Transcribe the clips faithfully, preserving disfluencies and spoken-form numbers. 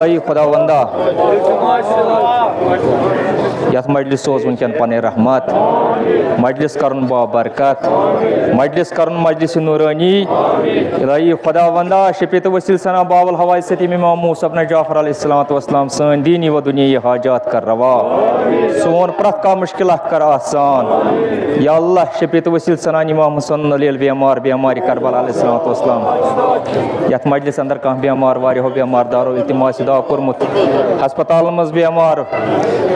A خداوندا، یتھ مجلس سوز وٕنکٮ۪ن پنٕنۍ رحمت، مجلس کرُن بابرکت، مجلس کرُن مجلس نورانی۔ الہی خداوندا، شفیع تہٕ وسیل ثنا باب الحوائج سید امام موسیٰ ابن جعفر علیہ الصلوۃ والسلام سٲنۍ دینی و دنیائی حاجات کر روا، سون پرٛٮ۪تھ کانٛہہ مشکلات کر آسان۔ یا اللہ، شفیع تہٕ وسیل ثنا امام حسین علی بیمار، بیمار کربلا علیہ الصلوۃ والسلام، یتھ مجلس اندر کانٛہہ بیمار، واریاہو بیمار دارو التماس دعا کوٚرمُت، ہسپتالن منٛز بیمار،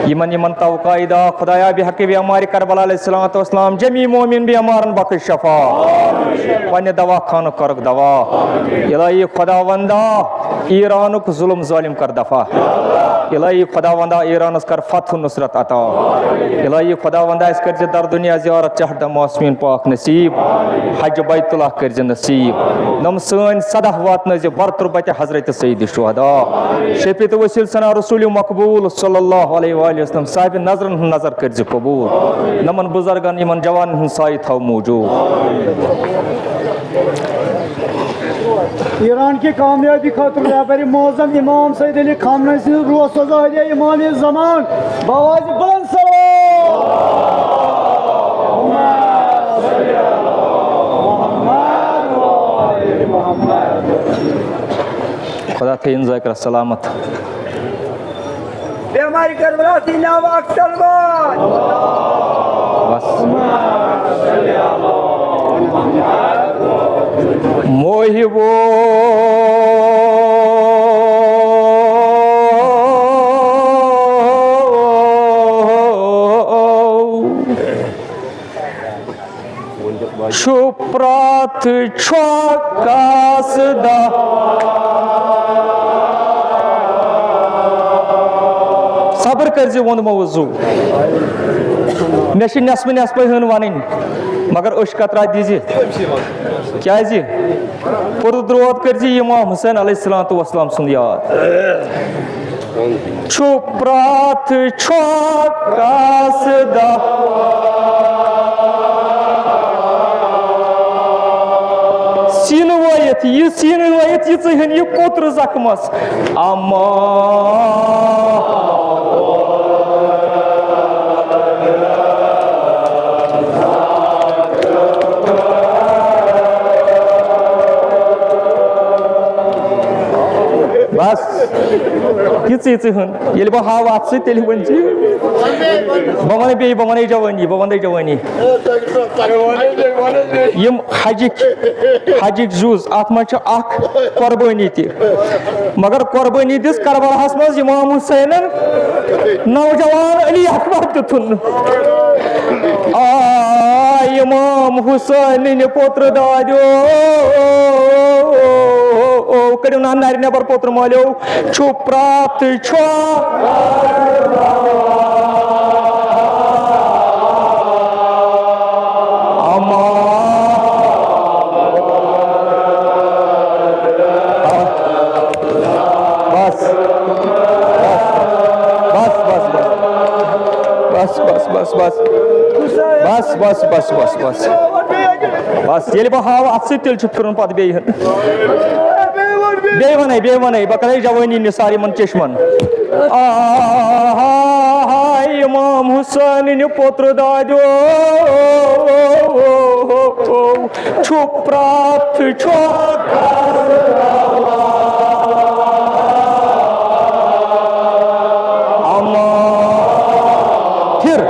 یِمن یِمن توقع دعا، خدایا، بحق بیمار کربلا علیہ الصلوۃ والسلام، جمیع مومن بیمارن بخش شفا، پننہِ دوا خانُک کرُکھ دوا۔ الہی خداوندا، ایرانُک ظلم ظالم کر دفع۔ الہی خداوندا، ایرانس کر فتح و نصرت عطا۔ الہی خداوندا، اسہِ کٔرزِ در دنیا زیارت چہردم آسمین پاک نصیب۔ حج بیت اللہ کٔرزِ نصیب۔ نم سٲنۍ صدح واتنٲوزِ بر تربتِ حضرت سید شہدا شفیع تہٕ وسیل ثنا رسول مقبول صلی اللہ علیہ وآلہ وسلم صاحب نظرن ہٕنٛز نظر کٔرزِ قبول۔ نمن بزرگن، یمن جوانن ہٕنٛز سایہِ تھاو موجود۔ ایران کی کامیابی خٲطرٕ رہبر معظم امام سید علی خامنہ سٕنٛز روح سوزا ہدیہ امام زمان بآواز بلند صلوات۔ خدا تھٲیِن ذٲکرَس سلامت۔ بیمارِ کربلا سی ناو اکھ تلوار۔ بس۔ محبو چھُ پرٛٮ۪تھ چھۄکس دَہ۔ صبر کٔرزِ، ووٚنمو حظ زُو۔ مےٚ چھِ نٮ۪صفہٕ نٮ۪صفَے ہن وَنٕنۍ، مگر أچھ قطرہ دیٖزِ۔ کیٛازِ؟ پُردرود کٔرزِ امام حسین علیہ الصلوۃ والسلام سُنٛد یاد۔ چھُ پرٛٮ۪تھ چھۄکس دَہ۔ سیٖنہٕ وٲیِتھ، یہِ سیٖنہٕ وٲیِتھ، یہِ ژٕہن یہِ پوٚتُر زخمس۔ اما بس، یِژٕے ژٕہن۔ ییٚلہِ بہٕ ہاوٕ اَتھ سۭتۍ، تیٚلہِ ؤنۍ زِ۔ بہٕ وَنہٕ بیٚیہِ، بہٕ وَنَے جوٲنی، بہٕ وَنَے جوٲنی۔ یِم حجٕکۍ، حجٕکۍ جُز، اَتھ منٛز چھِ اَکھ قۄربٲنی تہِ۔ مگر قۄربٲنی دِژ کربلاہَس منٛز امام حسینن نوجوان علی اکبر دیُتُن۔ آ امام حسینٕنۍ پوٚتُر دادیو، کٔڑِو نا نرِ نٮ۪بر پوٚتُر مٲلیو، چھُ پرٛٮ۪تھ چھۄکھ۔ اما۔ بس۔ بس، بس، بس، بس۔ بس، بس، بس، بس۔ بس، بس، بس، بس، بس۔ بس، ییٚلہِ بہٕ ہاوٕ اَتھ سۭتۍ، تیٚلہِ چھُ پھِرُن پَتہٕ بیٚیہِ۔ بیٚیہِ وَنَے، بیٚیہِ وَنَے، بہٕ کَرَے جوٲنی نثار یِمَن چشمَن۔ آ، ہاے امام حسینٕنۍ پوٚتُر دادیو، چھُ پرٛٮ۪تھ چھۄکھ۔ اما پھِر۔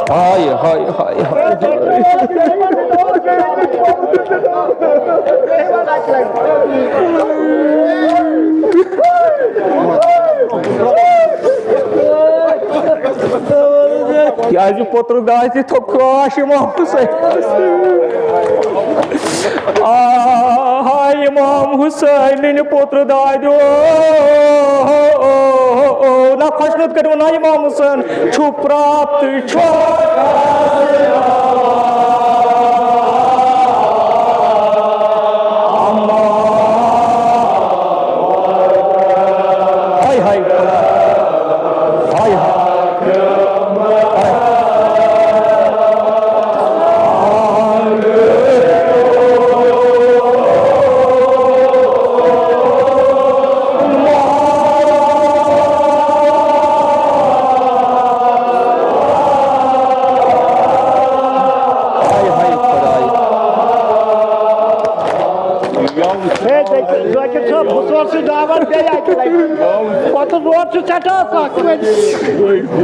ہاے، ہاے، ہاے، ہاے، ہاے۔ کیٛازِ پوٚتُر گاسہِ تھوٚو کاش امام حسین؟ آ، ہاے۔ امام حسین نہِ پوتر دادیو۔ نہ خۄشنود کٔرِو نہ امام حسین چھُ پرٛاپت چھُ۔ ہاے ہاے۔ ہاے ہاے۔ ہاے ہاے خۄداے۔ ہے، ذٲکِر، ذٲکِر صٲب، بہٕ سوزٕ سُہ دعوت بیٚیہِ اَکہِ لَٹہِ۔ پَتہٕ زور چھُ سٮ۪ٹھاہ سَخ۔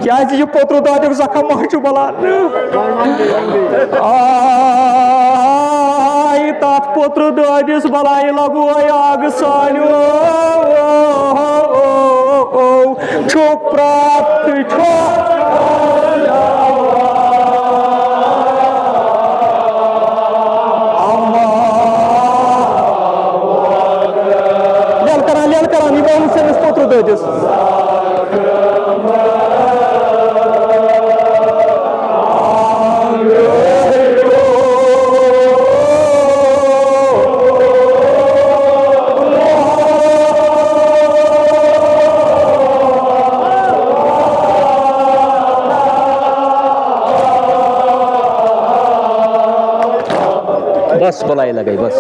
کیٛازِ یہِ پوترٕ دادیُک زخم ما چھُ بَلان؟ آے تَتھ پوترٕ دٲدِس بَلایہِ لَگوے آگہٕ سانیو۔ چھُ پرٛاپت چھُ۔ لَلکَران، لَلکَران، یہِ گوٚو حُسینَس پوترٕ دٲدِس۔ بس بلائی لگائی، بس۔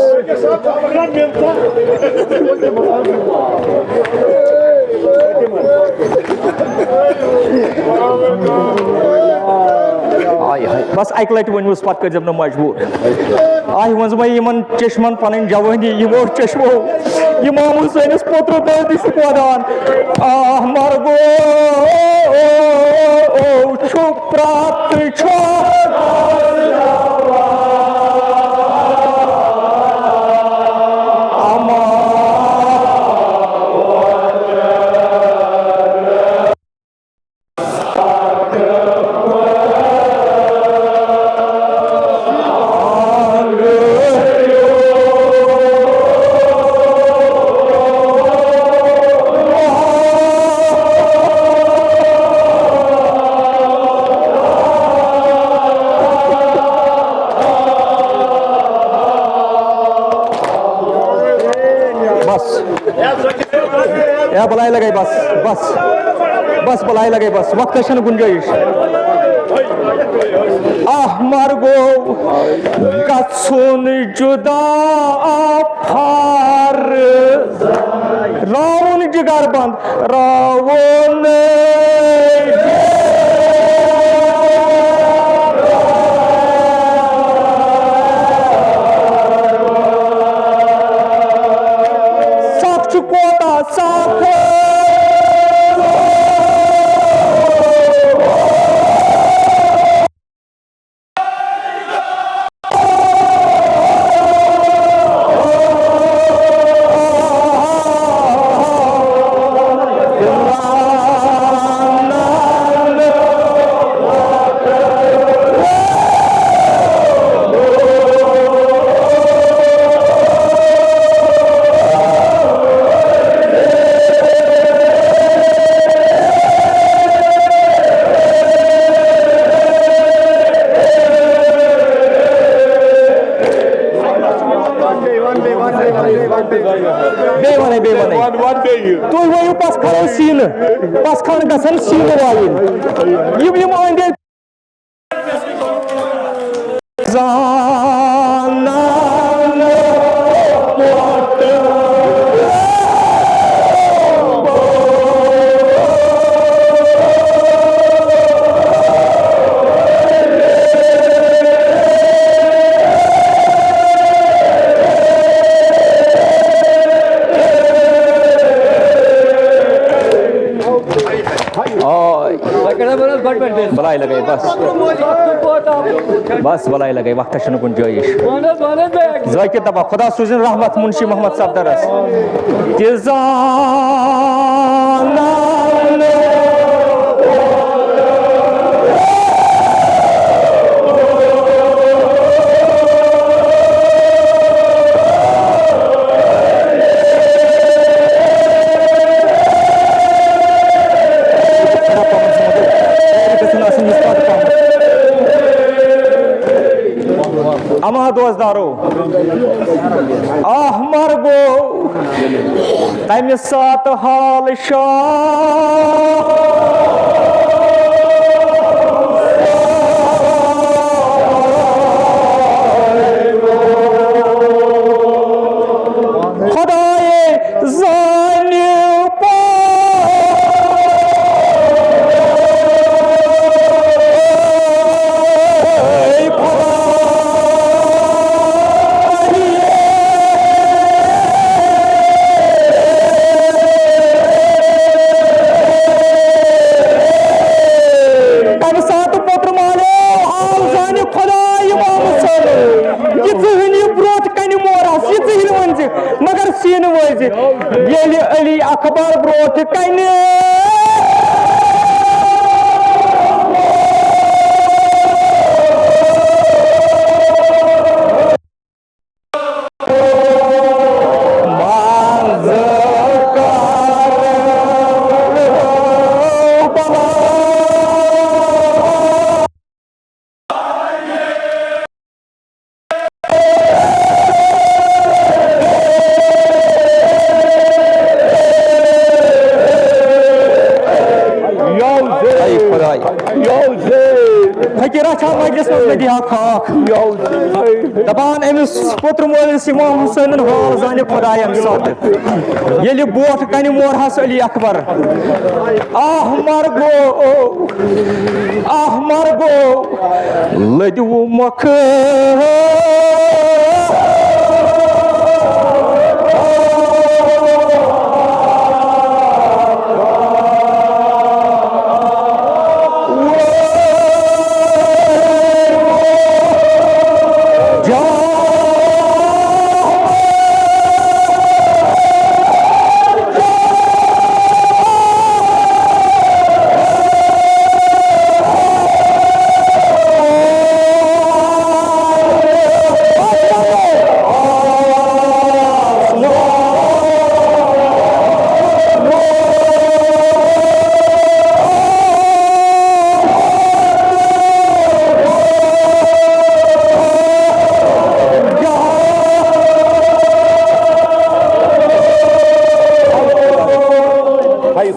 ہاے ہاے، بس اکہِ لٹہِ ؤنِوس، پتہٕ کٔرۍزٮ۪م نہٕ مجبوٗر۔ آے ؤنۍ زِ وۄنۍ یِمن چشمن پنٕنۍ جوٲنی، یِمو چشمو امام حسینس پوترٕ دٲدِس چھُکھ ودان۔ آہ مرگو چھُ پرٛاپت چھُ۔ اما بس۔ یا بلائی لگائی، بس، بس، بس بلائی لگائی، بس، وقت چھنہٕ گنجٲیِش۔ آہ مرگو گژھُن جدا پھر راوُن جگر بند راوُن۔ سخ چھُ کوتاہ سخ۔ بیٚیہِ وَنَے، بیٚیہِ وَنَے۔ وَن، وَن بیٚیہِ۔ تُہۍ ؤنِو پَس کھارو سیٖنہٕ، پَس کھارو گژھن سیٖنہٕ وایِنۍ۔ یِم، یِم أنٛدۍ أنٛدۍ زانان۔ آے۔ بلائی لگائی، بس۔ بس، بلائی لگائی، وقت چھنہٕ گنجٲیِش۔ ذٲکِر دپان، خدا سوٗزِن رحمت منشی محمد صفدرس۔ تہِ زانان۔ اما دوستدارو، احمر گوٚو تمہِ ساتہٕ حال شاہ۔ خدایے زانہِ پاک۔ تَمہِ ساتہٕ پوٚتُر مالیو آو زانہِ خۄداے اِمام حُسین۔ یہِ ژٕہٕنۍ یہِ برٛونٛٹھ کنہِ مورس، یہِ ژٕہٕنۍ ؤنۍ زِ، مگر سیٖنہٕ وٲے زِ۔ ییٚلہِ علی اکبر برٛونٛٹھ کنہِ یو زے۔ اے خداے۔ یو زے۔ فقیرا چھا مجلس منٛز مےٚ دِہا خاک۔ یو زے۔ دپان أمِس پوٚتُر مٲلِس اِمام حُسینُن حال زانہِ خۄداے اَمہِ ساتہٕ۔ ییٚلہِ بوٹھ کنہِ مورہس علی اکبر۔ آہ مر گوٚو، آہ مر گوٚو، لٔدِو مۄکھٕ۔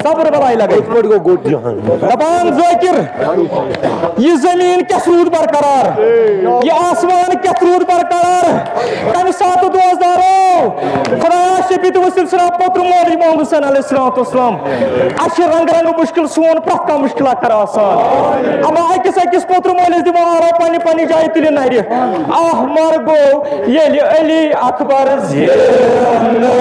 صبر بلاے لگے۔ یِتھ پٲٹھۍ گوٚو گوٚٹ جہان۔ دپان ذٲکِر، یہِ زٔمیٖن کیٛاہ روٗد برقرار؟ یہِ آسمان کیٛاہ روٗد برقرار؟ تَمہِ ساتہٕ دوستدارو، خۄدایا شفیع تہٕ وسیٖل سنا پوٚتُر مول اِمام حُسین علیہ الصلوۃ والسلام۔ اَسہِ چھِ رنٛگہٕ رنٛگہٕ مُشکِل، سون پرٛٮ۪تھ کانٛہہ مُشکِلات کَران آسان۔ اَما أکِس أکِس پوٚتُر مٲلِس دِمو آرام پنٛنہِ پنٛنہِ جایہِ تُلِتھ نَرِ۔ اَہمَر گوٚو ییٚلہِ علی اکبر زینہٕ۔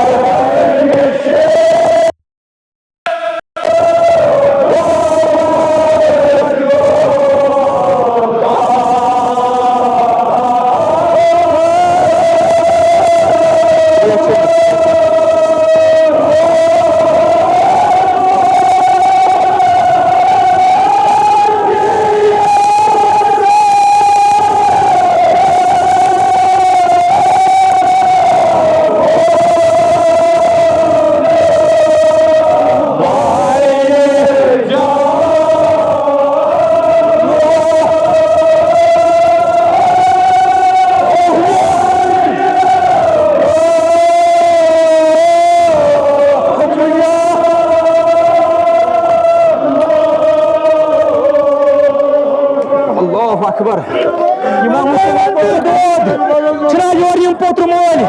اللہ اکبر۔ امام حسین دود۔ چھنا یور یم پوتر مول۔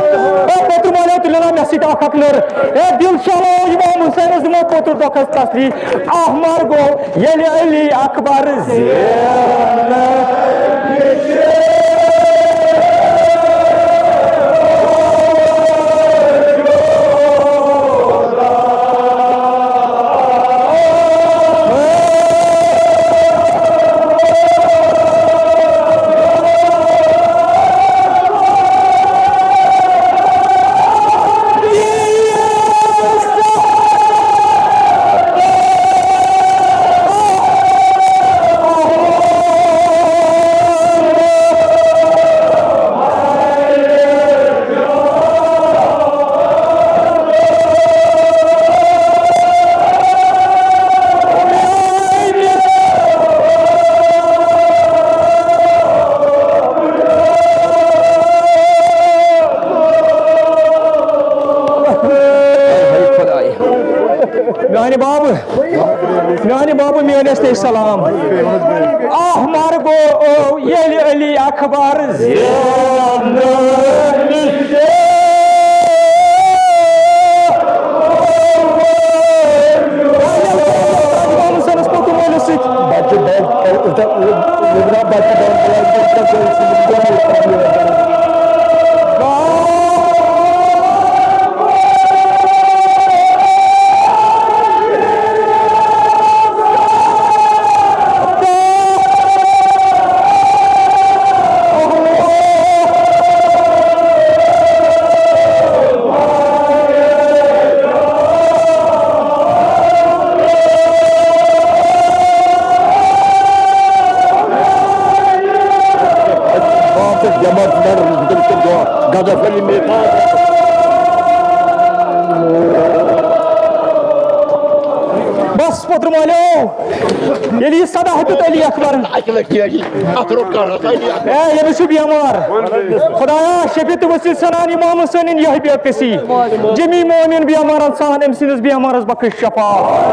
اے پوتر مول، اے تُلِو نا مےٚ سۭتۍ اکھ اکھ نٔر۔ اے دل شہلو امام حسینس دِمو پوتر دۄکھس تسلی۔ احمر گوٚو ییٚلہِ علی اکبر زینہٕ۔ میانہِ بابہٕ، میانہِ بابہٕ میٲنۍ ٲسۍ تۄہہِ سلام۔ آہ مر گوٚو ییٚلہِ علی اکبر زینہٕ نِش۔ محمد حسینس پوٚتُن وٲلِس سۭتۍ۔ بچہٕ بڑ، بچہٕ بڑ۔ بس پوٚتُر مالیو، ییٚلہِ یہِ صدا دیُت علی اکبرن۔ اَکہِ لَٹہِ یہِ اَتھ روٚٹ کَرُن۔ اے، ییٚمِس چھُ بیمار۔ خدایا، شفیع تہٕ وسیع سنان امام حسینن یہے بے کسی۔ جمی مومن بیمارن سان أمۍ سٕنٛدِس بیمارس بخش شفا۔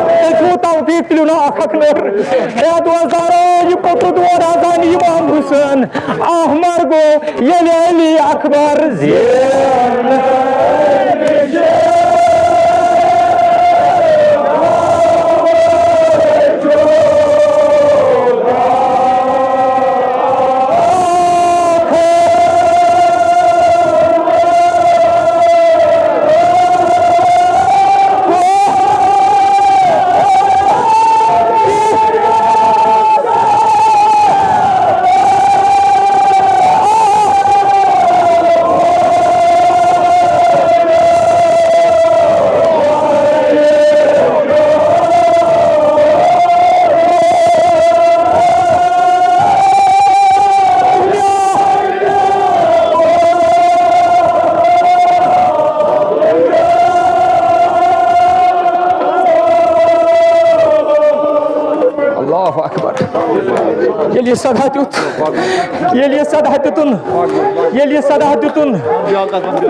تُہۍ چھُو توفیق تُلِو نا اکھ اکھ نٔر۔ اے دوستدارو، یہِ پوٚتُر دود حظ آنہِ امام حسین۔ احمر گوٚو ییٚلہِ علی اکبر زینہٕ۔ اللہ اکبر۔ ییٚلہِ یہِ صدا دیُت، ییٚلہِ یہِ صدا دیُتُن، ییٚلہِ یہِ صدا دیُتُن،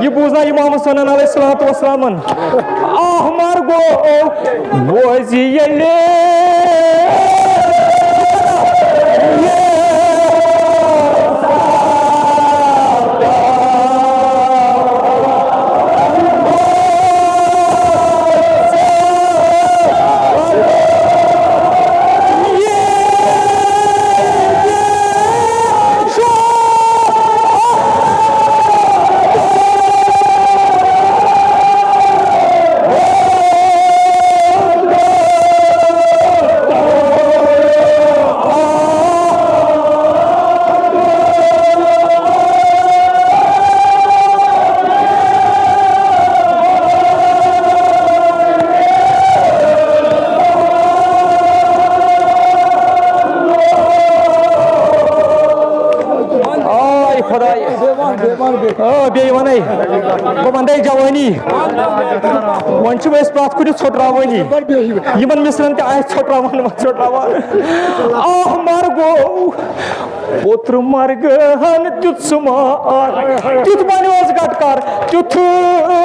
یہِ بوٗز نا امام حسینن علیہ الصلوۃ والسلامن۔ احمر گوٚو بوزِ ییٚلہِ۔ آے خۄداے۔ آ، بیٚیہِ وَنَے۔ بہٕ وَنَے جوٲنی۔ وۄنۍ چھِ أسۍ پرٛٮ۪تھ کُنہِ ژھۄٹراوٲنی۔ یِمَن مِصرَن تہِ آسہِ ژھۄٹراوان، وۄنۍ ژھۄٹراوان۔ آہ، مَر گوٚو۔ پوٚتُر مرگہٕ ہن تیُتھ سُہ مار، تیُتھ بنیوس گٹکار، تیُتھ بنیوس۔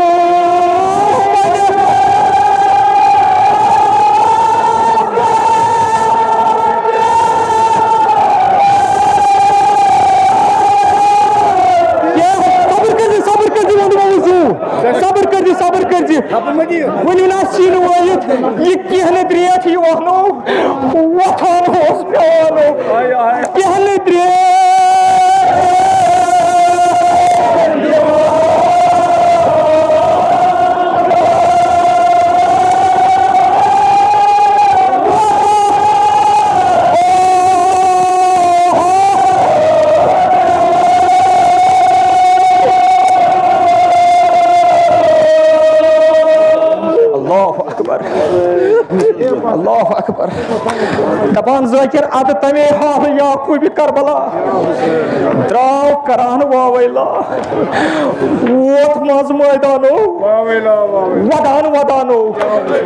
صبر کٔرزِ، صبر کٔرزِ، ووٚنُم حضور۔ صبر کٔرزِ، صبر کٔرزِ۔ ؤنِو نا سیٖنہٕ وٲیِتھ، یہِ کینٛہہ نہٕ درٛیتھ یہِ وَنو۔ وۄتھان اوس پٮ۪وان اوس۔ کینٛہہ نہٕ درٛے۔ اللہ اکبر۔ اللہ اکبر۔ دپان ذاکر ادٕ تمے حال یعقوب کربلا۔ درٛاو کران واویلا۔ ووت منٛز مٲدانو۔ ودان ودانو۔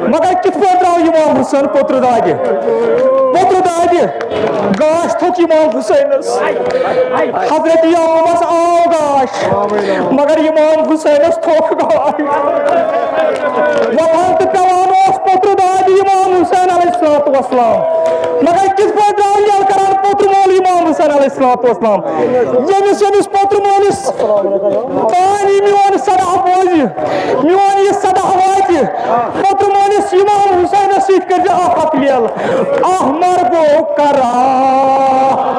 مگر کِتھ پٲٹھۍ درٛاو امام حسین پوٚترٕ دادِ؟ پوٚترٕ دادِ۔ گاش تھوٚک امام حسینس۔ حضرت یعقوبس آو گاش، مگر امام حسینس تھوٚک گاش۔ وۄتھان تہٕ پٮ۪وان اوس پوٚتُر دادِ۔ امام حسین علیہ الصلوۃ والسلام۔ مگر کِتھ پٲٹھۍ درٛاو یَلہٕ کران پوتُر مول امام حسین علیہ الصلوۃ والسلام؟ ییٚمِس، ییٚمِس پوتُر مٲلِس تانۍ میون صدا بوزِ، میون یہِ صدا واتہِ، پوتُر مٲلِس امام حسینس سۭتۍ کٔرۍزِ اکھ اکھ لیل۔ احمر گوٚو کران۔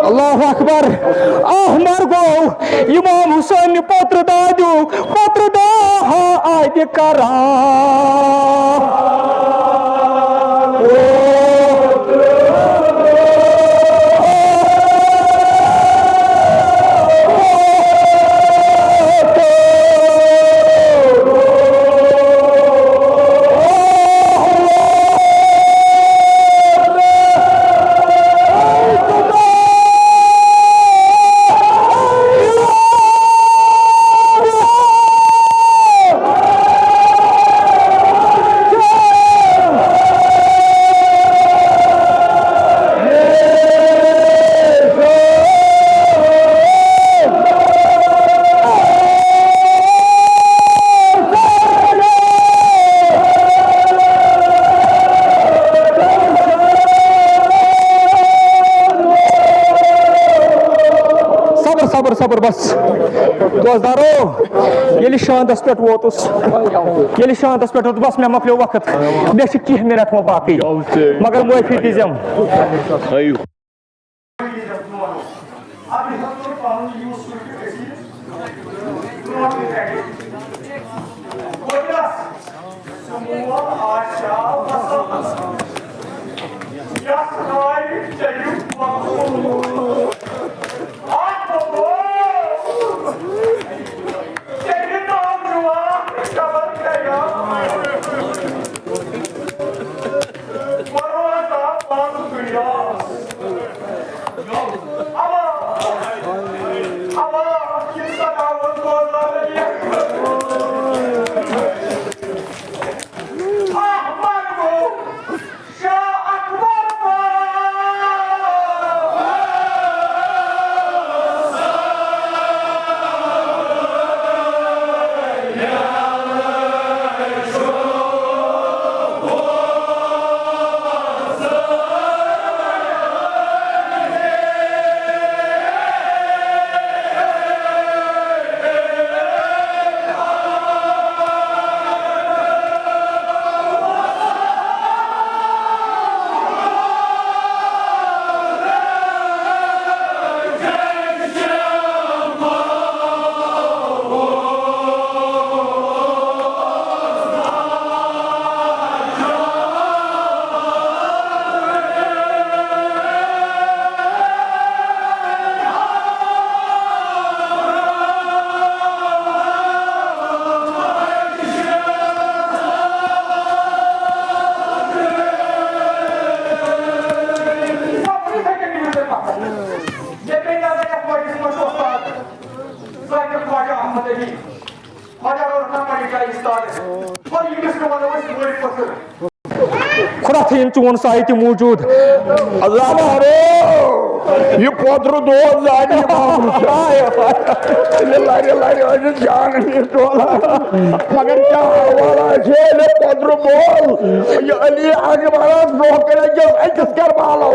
اللہ اکبر۔ احمر گوٚو امام حسین پوترٕ دادیُک، پوترٕ داہ آدِ کران۔ صبر، صبر، صبر، بس۔ دوستدارو، ییٚلہِ شاندس پٮ۪ٹھ ووتُس، ییٚلہِ شاندس پٮ۪ٹھ ووتُس، بس، مےٚ مۄکلیو وقت۔ مےٚ چھِ کینٛہہ منٹ وۄنۍ باقٕے، مگر معٲفی دیٖزٮ۪م۔ ییٚتہِ گٔے نظر یَتھ مجلسہِ منٛز چھُ اُستاد ذٲکِر خواجہ احمد علی۔ خواجہ روزان پننہِ جایہِ اُستاد۔ اور ییٚمِس نہٕ وَنو أسۍ مٲلۍ پٔتھٕر۔ خدا تھٲیِن چون سایہِ تہِ موٗجوٗد۔ اللہ مارو، یہِ پوترٕ دود زانہِ امام حسین۔ ییٚلہِ لرِ لرِ ٲسِس جانہٕ یہِ ٹولہٕ۔ مگر کیٛاہ حوالہ چھِ ییٚلہِ پوترٕ مول، یہِ علی اکبرس برونٛہہ کَنہِ أکِس أکِس کربالو۔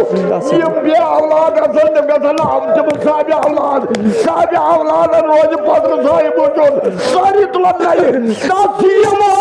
یِم بے اولاد آسن، تِم گژھن نہٕ تِم صاحبِ اولاد۔ صاحبِ اولادن روزِ پوترٕ سایہِ موٗجوٗد۔ سٲری تُلن نَرِ۔ تَس چھِ یِمو